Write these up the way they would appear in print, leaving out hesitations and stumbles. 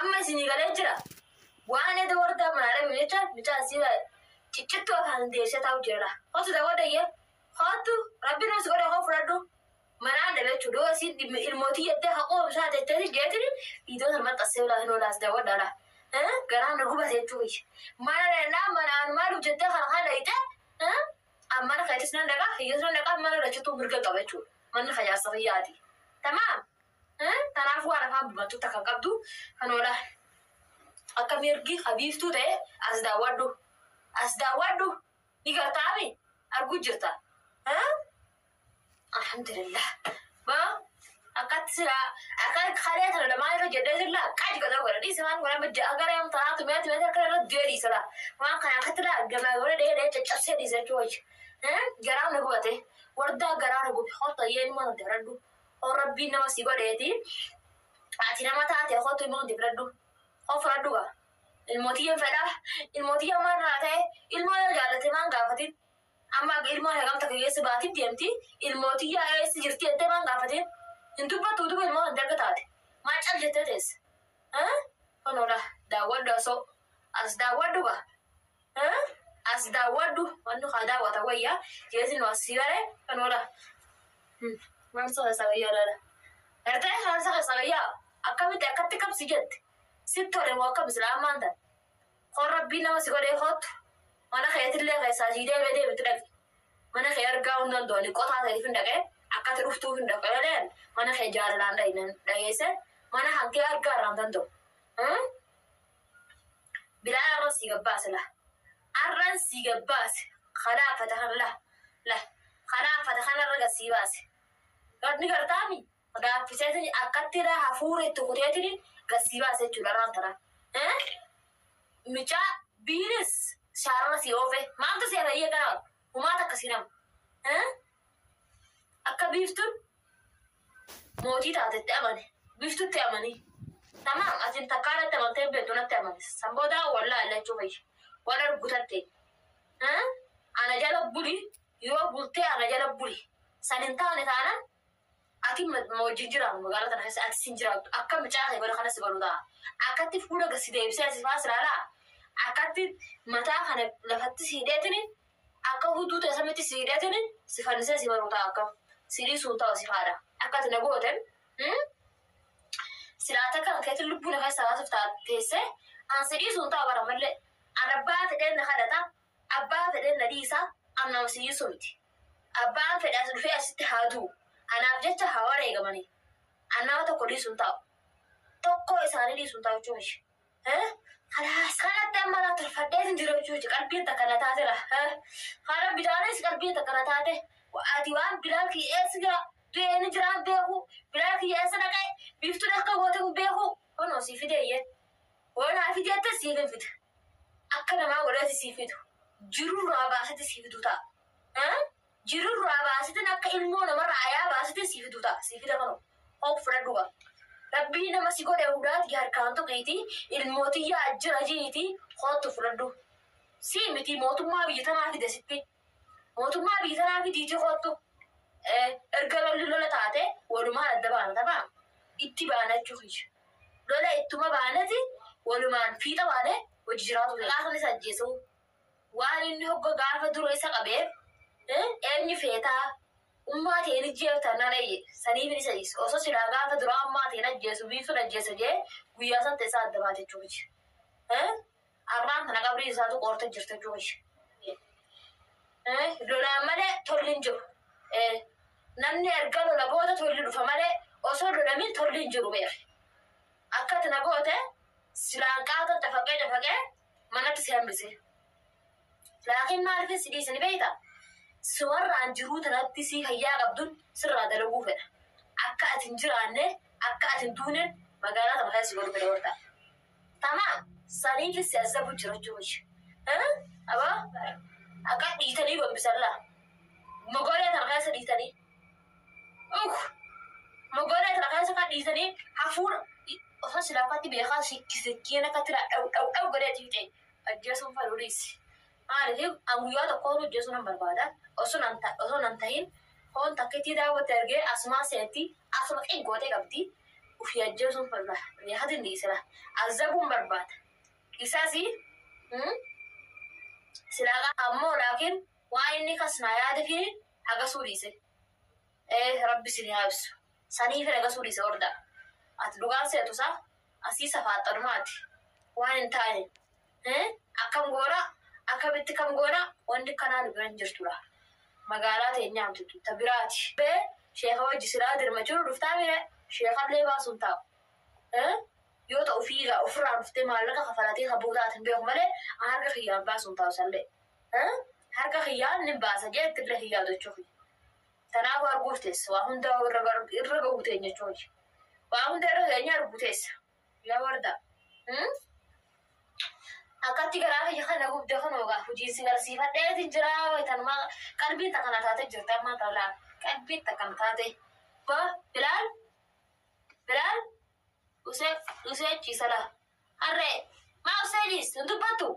Amma isinii galee jira. Waan eda wardaa manaa dhabe jecha mucaa asii ciccittuu afaan deebisee taa'u jira. Hotu daawwadayye. Hotu rabbi nuus godhe hoo fudhadhu. Manaan dhabe jechuudha. Yoo isiin ilmootii jettee haqoo bishaan jettee jeetiin viidiyoo sana maxxansee olaa hin olaas daawwadhaadha. Garaan na gubate jechuudha. Mana dhannaa manaan maaliif jettee kana kana dhayite mana keetis nan dhaqa hiyyees nan dhaqa mana dhachuutu mirga qaba jechuudha. Manni kajaarsa fayyaati. Tamaam. Kanaafuu waan afaan dubbachuu takka qabdu kan oolaa. Akka mirgi habiiftuu ta'e as daawwadhu. As daawwadhu. Ni gartaami arguu jirta. Alhamdulillah. Ba akkatti silaa akka kalee tana lamaan irra jedhee silla qaji godha godha dhiisi waan godha majja agara yam tanaatu meeti meeti harka irra du'ee dhiisa laa. Waan kana akkatti laa gamaa godha dhee dhee caccabsee dhiisa jechuu wayya. Garaa na gubate. Wardaa garaa na gube. Hotta yeen mana fudhadhu. Hoo rabbiin nama si godheeti. Ati nama taate hotu ilmoo hundi fudhadhu. Hoo fudhadhu gaa. Ilmootiyyeen fedhaa. Ilmootiyyeen maal irraa ta'e ilmoo yoo jaallate maan gaafatin. Amma ilmoon hagam takka keessa baatii deemti. Ilmootiyyaa eessa jirti jettee maan gaafatin. Hin dubbattu utuu ilmoo hundi erga taate. Maa cal jettee teesse. Kunoodha daawwadhu asoo. As daawwadhu gaa. As daawwadhu. Wanni haa daawwata wayyaa. Jeesin nu as si bare. Kunoodha. Maal sa keessa gayyaa laala. Gartee maal sa keessa gayyaa akkamitti akkatti qabsi jette. Sitti tole moo akkam islaamaan tan. Hoo rabbiin nama si godhee hoottu mana keetillee keessaa sii deemee deemitti dhaqi. Mana kee argaa hin danda'u qotaa ta'eef hin dhaqee akkati dhuftuuf hin dhaqee leen mana kee jaalalaan dhageesse mana hankee argaa irraa hin danda'u. Bilaal arran sii gabbaase la. Arran sii gabbaase. Kalaafata kana la. La. Kalaafata kanarra gad sii baase. Ni gartaami gaaffiseetiin akkatti la hafuura itti kuteetiin gad sii baase jechuudha arraan tana. Micaa biinis shaarara sii oofe. Maaltu si hafayyee kana humaa takka si nama. Akka biiftuun mootii taatetti amane. Biiftutti amanii. Tamaam asin takkaa natti amantee beektu natti amane. San booda wallaa illachuu fayya. Wal argu tatte. Ana jala buli yoo bultee ana jala buli. San hin taane taanaan ati wajjin jiraatu magaalaa tana keessa ati sin jiraattu akka mucaa kee godhe kana si godhu ta'a. Akkatti fuula gad si deebisee asi faa silaalaa. Akkatti mataa kana lafatti si hidheetini akka hudduu ta'e samitti si hidheetini si fannisee si baru ta'a akkam. Si dhiisuun ta'u si faadha. Akka ati na gooten silaa takka keetiin lubbuu na keessaa baasuuf teessee an si dhiisuun ta'u bara mallee. An abbaa fedheen na kadhata abbaa fedheen na dhiisa an nama si dhiisu miti. Abbaan fedhe as dhufee asitti haa du'u. Anaaf jecha haa wareegamanii. An nama tokko dhiisuun ta'u. Tokko isaanii dhiisuun ta'u jechuun. Kalaas kanatti amma naa tolfadhee hin jiru jechuun qalbiin takka na taatera. Kana bidaanis qalbiin takka na taate. Ati waan bilaal kiyya eessa jira du'ee ni jiraan beeku. Bilaal kiyya eessa dhaqee biiftuun akka goote hin beeku. Kunoo sii fideeyye. Waan naa fideette siif hin fida. Akka namaa godheeti sii fidu. Jirurraa baasete sii fidu ta'a. Jirurraa baasitin akka ilmoo namarraa ayaa baasitin sii fidu ta'a. Sii fida kanoo. Hoo fudhadhu gaa. Rabbii nama si godhe hudaati harkaan tuqiiti ilmootiyyaa ajjira jiiti hoottu fudhadhu. Sii miti mootummaa biyya tanaa fide sitti. Mootummaa biyya tanaa fidiiti hoottu. Erga lolli lola taate walumaan adda baana taphaa itti baana jechuu kiyya. Lola ittuma baaneti walumaan fiixa baane hojii jiraatu. Gaafa isa ajjeesuu waan inni hogga gaafa dura isa qabeef eenyu feetaa ummaa ta'een ijjeefta nan eyye saniif isa dhiisu. Osoo silaa gaafa duraa ummaa ta'een ajjeesu biiftuun ajjeesa jee guyyaa san ta'e isaa adda baate jechuu kiyya. Arraan tana qabrii isaatu qoorte jirti jechuu kiyya. Lolaan malee tolli hin jiru. Namni erga lola booda tolli dhufa malee osoo lolamin tolli hin jiru beeki. Akka ati na goote silaan qaatan cafaqee cafaqee manatti si hambise. Laakiin maaliif si dhiise ni beektaa? Si warraan jiruu tanatti si fayyaa qabduun sirraa dalaguu fedha. Akka ati hin jiraanne akka ati hin duune magaalaa tana keessa si godhu fedha warra. Tamaam saniifis si azzabu jira jechuudha. Abaa akka dhiitanii gombisan laa. Mogolee tana keessa dhiitanii. Mogolee tana keessa kan dhiitanii hafuura osoo silaa akkatti beekaa sikkiin akka tira dhaw dhaw dhaw godhee fiixee ajjeesuun fadhu dhiisi. Maaliif an guyyaa tokko ajjeesuu nan barbaada. Osoo nan tahin hoon takkitti daawwatte argee asumaa seetti asuma qingootee qabdi. Ufii ajjeesuun fedha. Beekatiin dhiisira. Azabuun barbaada. Isas silaa ammoo laakiin waan inni kas naa yaadefi hagasuu dhiise. Ee rabbi isin haa ibsu. Saniif hagasuu dhiise horda. Ati dhugaan seetu isaa asii safaaxanumaati. Waan hin taane. Akkam goona akkamitti kam goona wanni kanaa nu bira hin jirtudha. Magaalaa teenyaa miti ta biraati. Bee sheeka wajji silaa dirmachuu dhuftaa mire sheekallee baasuun taa'u. Yoo ta'u fiigaa ofirraa dhuftee maallaqa kafalatee kan buutaat hin beeku malee harka kiyyaan baasuun taa'u sallee. Harka kiyyaan ni baasa jee ittillee kiyyaa jechuu kiyya. Kanaafuu arguuf teessa waa hunda irra gahuu teenya jechuu kiyya. Waa hunda irra keenya arguu teessa. Yaa wardaa. Akkatti garaa kiyya kana gubde kun ogaa hojiin si garsiifadheetiin jira wayitanuma qalbiin takana taate jirti ammaa talaa qalbiin takana taate. Ba Bilaal Bilaal usee usee ciisala harree maa usee ciis hin dubbattu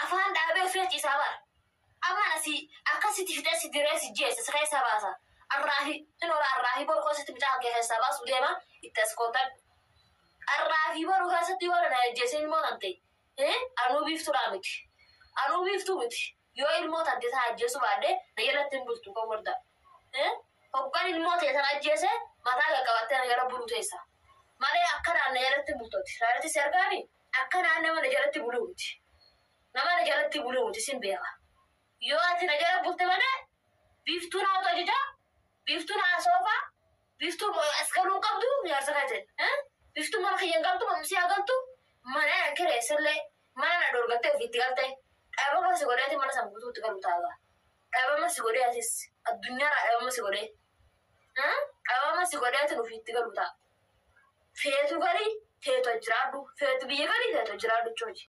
afaan dhaabee usee ciisaa bara amma asii akkasitti fixee si diree si jeesse si keessaa baasa arraahi hin oola arraahi boru keessatti mucaa kee keessaa baasu deema itti as kootan arraahi boru keessatti yoo na ajjeese ilmoo tante anuu biiftuudhaa miti anuu biiftuu miti yoo ilmoo tante sana ajjeesu baadhee na jalatti hin bultu kan warda hoggan ilmoo ta'e sana ajjeese mataa qaqqabattee na jala buluu teessa malee akkanaan na jalatti hin bultooti raalatti si argaami akkanaan nama na jalatti buluu miti nama na jalatti buluu miti sin beeka yoo ati na jala bulte malee biiftuun haatu ajajaa biiftuun haasoofaa biiftuun as galuu qabdu jaarsa kan jedhe biiftuun mana kiyyan galtu mamsii haa galtu mana na kireessallee mana na dorgattee ofiitti galte dhabama si godheeti mana san guutuutti galu taaga dhabama si godhee asis addunyaarraa dhabama si godhee dhabama si godheetiin ofiitti galu ta'a. Feetu galii feetu jiraadhu feetu biyya galii feetu jiraadhu jechuuti.